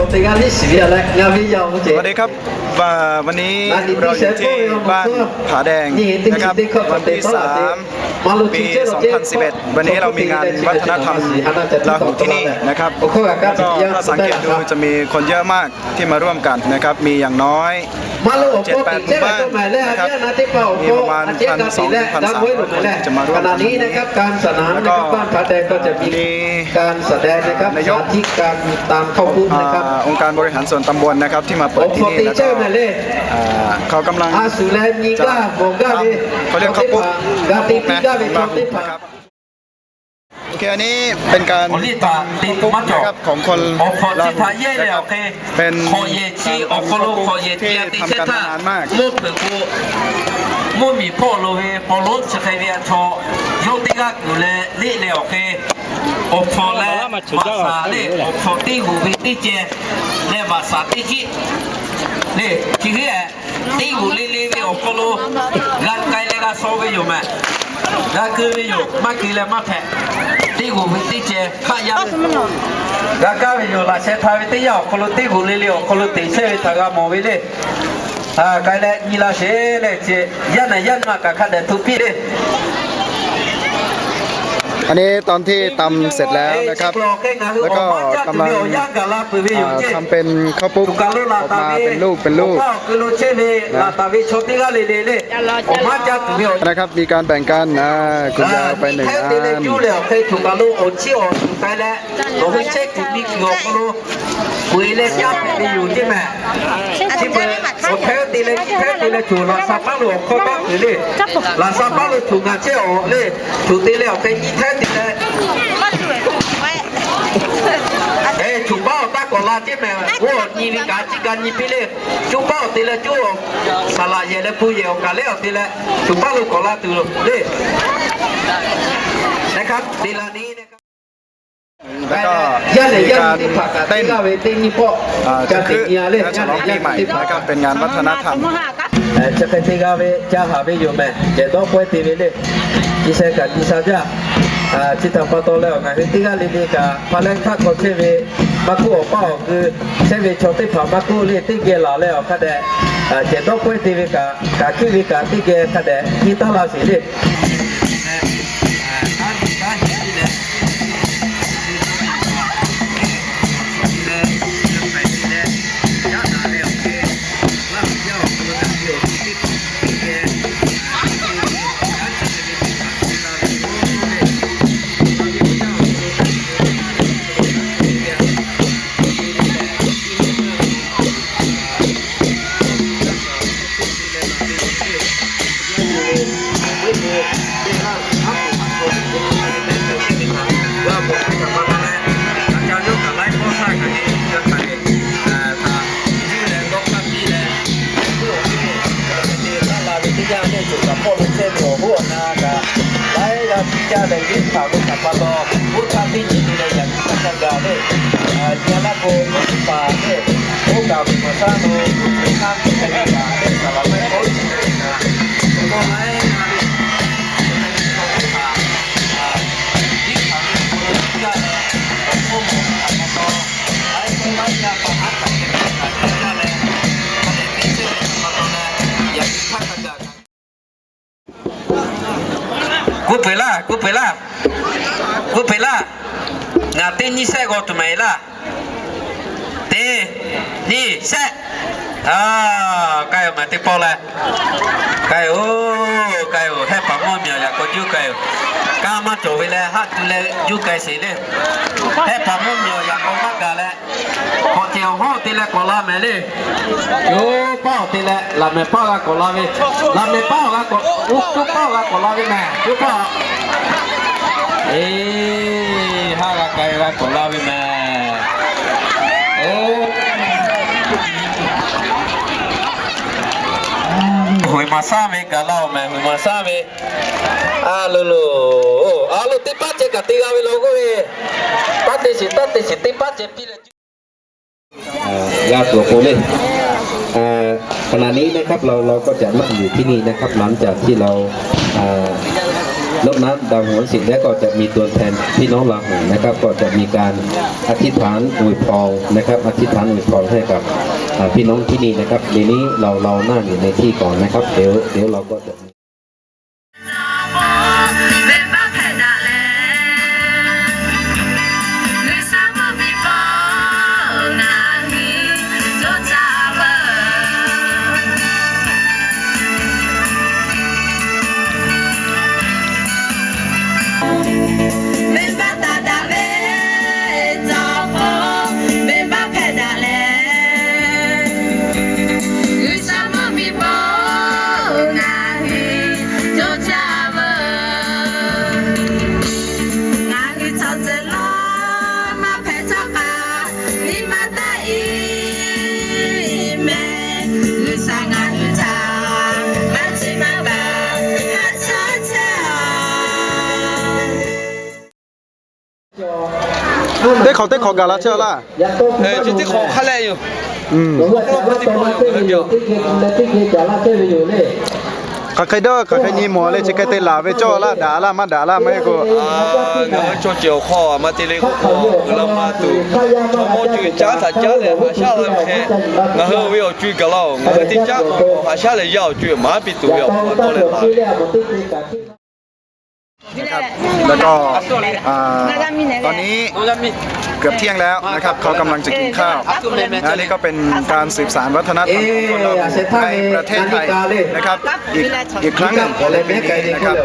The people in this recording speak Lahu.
สวัสดีครับ วันนี้เราอยู่ที่บ้านผาแดงนะครับ วันที่สาม ปีสองพันสิบเอ็ด วันนี้เรามีงานวัฒนธรรมลาหูที่นี่นะครับ แล้วก็ถ้าสังเกตดูจะมีคนเยอะมากที่มาร่วมกันนะครับ มีอย่างน้อยเจ็ดแปดหมู่บ้านนะครับ มีประมาณพันสองถึงพันสามร้อยคนที่จะมาร่วมกันวันนี้ แล้วก็มี การแสดงนะครับ นายก สาธิตการตำข้าวปุ้นนะครับ อ่า องค์การบริหารส่วนตำบลนะครับ ที่มาเปิดที่นี่ แล้วก็ อ่า เขากำลังจะทำ เขาเรียกข้าวปุ้น ข้าวปุ้นนะ ของเรานะครับ โอเค อันนี้เป็นการทำข้าวปุ้นนะครับ ของคนลาหูนะครับ เป็นการทำข้าวปุ้นที่ทำกันมานานมาก Mvuhˇ miˬ hpawˇ lo ve paw lonˉ chi hk'e ve a chaw yawˇ teˇ g'aˇ kuiˬ leh leˆ leh awˬ hk'e, awˬ hpfuhˇ leh maꞈ shaˍ leh awˬ hpfuhˇ teˇ g'uˬ ve teˇ ceh leh maꞈ shaˍ teˇ ciˆ le, chi hk'e teˇ g'uˬ le le ve awˬ hk'aw lo g'a k'ai leh g'a shaw ve yoˬ mehˍ. G'a keu ve yoˬ, maˇ keu leh maˇ hpehꞈ. Teˇ g'uˬ ve teˇ ceh hk'aˆ yaˇ g'a kaˇ ve yoˬ. Laꞈ sheh hta ve teˇ yanˇ awˬ hk'aw lo teˇ g'uˬ le le awˬ hk'aw lo teꞈ chehˇ ve htaꞈ g'a mawˬ ve le. K'ai leh nyi la sheˍ leh ce, yaˇ naˬ yaˇ nyi ma kaꞈ hk'a dehꞈ hto piˇ le. อันนี้ตอนที่ตำเสร็จแล้วนะครับ แล้วก็กำลัง อ่า ทำเป็นข้าวปุ้นออกมาเป็นลูกเป็นลูกนะ นะครับ มีการแบ่งกัน อ่า คุณยายเอาไปหนึ่งอัน Awˬ hk'e tuˬ kaˬ lo awˬ chiˇ awˬ tuˬ k'ai leh, awˬ hui chehˇ kuiˬ miˬ kuiˬ awˬ hk'aw lo, kuiˬ e leh caˇ hpehꞈ ve yoˬ ceˇ mehˍ. Chi beuꞈ awˬ hpehˇ te leh nyiˇ hpehˇ te leh tuˬ laꞈ sha paˉ lo awˬ hkawˇ taˇ kuiˬ le. Laꞈ sha paˉ lo tuˬ ngaˬ chehˇ awˬ le. Tuˬ te leh awˬ hk'e nyiˇ hpehˇ te leh, e, tuˬ paˉ awˬ taˇ k'awꞈ la ceˇ mehˍ. Oˇ awˬ nyi ve kaꞈ ciˇ ga nyi piˇ le. Coˇ paˉ awˬ te leh coˇ, saˍ laꞈ yehˬ leh pu yehˬ awˬ kaˬ lehˉ awˬ te leh tuˬ paˉ lo k'awꞈ la tuˬ le. นะครับ เวลานี้นะครับ แล้วก็มีการเต้น อ่า จักคึ ฉลองปีใหม่นะครับ เป็นงานวัฒนธรรม Chi hk'e te g'a ve ca haˍ ve yoˬ mehˍ. Cehˬ dawˇ pawehˇ te ve le. Chi sheh kaꞈ nyi sha jaˇ. Chi htaꞈ pa taw leh awˬ ngaˬ hui teˇ g'aˇ le le kaꞈ hpa lehˇ hk'aˆ hk'aw chehˇ ve maˇ k'oˆ, awˬ paˇ awˬ kui chehˇ ve chaw teˇ hpaˍ maˇ k'oˆ le, teˇ geh laˬ leh awˬ hk'a dehꞈ, cehˬ dawˇ pawehˇ te ve kaꞈ, kaꞈ hkiˆ ve kaꞈ teˇ geh hk'a dehꞈ nyi taˇ la sheˍ le. Teˇ yanˇ lehˬ, coˬ kaꞈ hpawˇ lo chehˇ ve awˬ hoˉ awˬ na kaꞈ, laiˉ g'aˇ tiˉ caˇ leh venˇ hpaˍ ve htaꞈ pa taw, oˇ htaˇ teˇ nyi te leh yaꞈ nyi hk'aˇ hk'a gaˬ le. Nyi a laˇ k'o, venˇ hpaˍ le, oˇ kaꞈ ve maˍ shaˉ lo, venˇ hpaˍ ve htaꞈ laiˉ k'awˉ chi ve kaꞈ, awˬ hkawˇ laiˉ g'aˇ ve, venˇ hpaˍ ve awˬ hk'aw lo tiˉ caˇ leh, awˬ hkawˇ mawˬ ve htaꞈ pa taw, laiˉ k'awˉ laiˉ yaˇ hpaˍ haˉ htaꞈ kehˬ ve htaꞈ tiˉ caˇ leh, hk'a dehꞈ teˇ chehˇ ve htaꞈ pa taw leh, yaꞈ nyi hk'aˇ hk'a gaˬ kaꞈ Kuˇ peuˬ laˇ, kuˇ peuˬ laˇ, kuˇ peuˬ laˇ. Ngaˬ teˇ nyiˇ shehˆ g'aw tuˬ mehˍ laˇ. Teˇ nyiˇ shehˆ. K'ai-oˬ, ngaˬ teˇ pawˆ leh. K'ai-oˬ, k'ai-oˬ, Hehˆ paˍ mvuhˇ miˬ awˬ yaꞈ k'aw juˇ k'ai-oˬ. Kanˇ maˇ cawˬ ve leh haˆ tu leh juˇ k'ai sheˍ le. Hehˆ paˍ mvuhˇ miˬ awˬ yaꞈ k'aw maˇ gaˬ leh, k'awꞈ cehˬ awˬ hawˉ te leh k'awꞈ la mehˍ le. Coˇ paˉ awˬ te leh laꞈ mehˍ paˉ g'a k'awꞈ la ve, laꞈ mehˍ paˉ awˬ g'a k'awꞈ, coˇ paˉ awˬ g'a k'awꞈ la ve mehˍ, coˇ paˉ. Eˇ, haˆ g'a k'ai g'a k'awꞈ la ve mehˍ. Oˇ, huiˍ maˍ shaˉ ve gaˬ la-oˬ mehˍ, huiˍ maˍ shaˉ ve. A lo lo, a lo, teˇ paˉ ceh kaꞈ te g'a ve law k'oˆ ve, taˇ te shiˍ, taˇ te shiˍ, teˇ paˉ ceh piˇ leh อ่า ญาติโยม ขณะนี้นะครับ เรา เราก็จะนั่งอยู่ที่นี่นะครับ หลังจากที่เรา อ่า ลด นั้นดาวหัวสิงห์และก็จะมีตัวแทนพี่น้องลาหูนะครับ ก็จะมีการอธิษฐานอวยพรนะครับ อธิษฐานอวยพรให้กับอ่าพี่น้องที่นี่นะครับ ทีนี้เราเรานั่งอยู่ในที่ก่อนนะครับ เดี๋ยวเดี๋ยวเราก็จะมี Teˇ hk'awꞈ teˇ hk'awꞈ gaˬ la chehˇ laˇ. Chi teˇ hk'awꞈ hk'a leh yoˬ. Hk'aˬ hk'e dawˇ hk'aˬ hk'e nyi mawˬ le, chi hk'e te laˬ ve cawˇ laˇ, daꞈ laˇ maˇ daꞈ laˇ maˇ heˆ k'o, ngaˬ hui chaw ceuˬ awˬ hk'aw maˇ te le k'o, uiˍ la maˇ tuˬ, chaw mawˇ co-e caˉ htaꞈ caˉ leh haꞈ shaˉ la ve hk'e, ngaˬ hui ve awˬ co-e gaˬ laˇ-oˬ. Ngaˬ hui teˇ caˉ k'awꞈ haꞈ shaˉ leh yaˇ awˬ co-e maˍ piˇ tuˬ ve awˬ hk'aw tawˇ leh la veแล้วก็อ่าตอนนี้เกือบเที่ยงแล้วนะครับ เขากำลังจะกินข้าวนะ นี่ก็เป็นการสืบสานวัฒนธรรมของคนลาหูในประเทศไทยนะครับ อีกอีกครั้งหนึ่งในปีนี้นะครับ